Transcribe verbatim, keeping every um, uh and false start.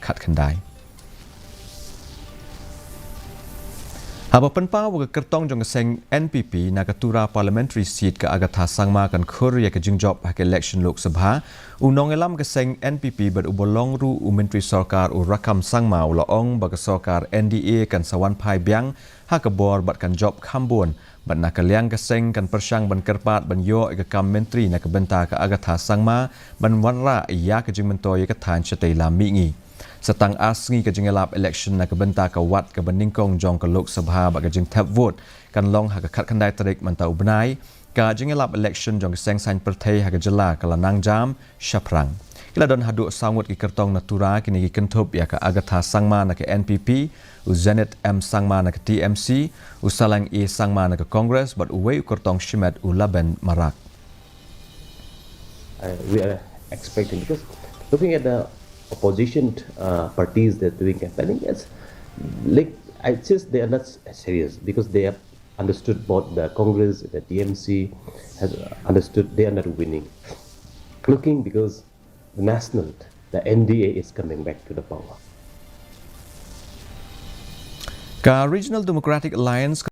khatkhyndai. Haba pynpaw ba ka kyrtong jong ka seng N P P na ka Tura Parliamentary Seat ka Agatha Sangma kan khur ïa ka jingjop ha ka election Lok Sabha, u nongïalam ka seng N P P bad uba long ruh u Myntri Sorkar u Rakkam Sangma u la ong ba ka sorkar N D A kan sa wan phai biang ha ka bor bad kan jop kham bun, bad na ka liang ka seng kan pyrshang ban kyrpad ban ïoh ïa ka kam myntri na ka bynta ka Agatha Sangma ban wanrah ïa ka jingmyntoi ïa ka thaiñ shatei lam mihngi. Sa tang ar sngi ka jingïalap election na ka bynta ka wat kaba nyngkong jong ka Lok Sabha bad ka jingthep vote kan long ha ka khatkhyndai tarik mynta u bnai. Ka jingïalap election jong ka seng saiñ pyrthei ha ka jylla ka la nang jam shaphrang. Ki la don haduh saw ngut ki kyrtong na Tura, kine ki kynthup ïa ka Agatha Sangma na ka N P P, u Zenith M Sangma na ka T M C, u Salang A Sangma na ka Congress bad uwei u kyrtong shimet u Laben Marak. Uh, we are expecting, because looking at the opposition uh, parties that are doing campaigning, yes, like, I just, they are not s- serious because they have understood both the Congress, the T M C has understood they are not winning. Looking because the national, the N D A is coming back to the power. Ka Regional Democratic Alliance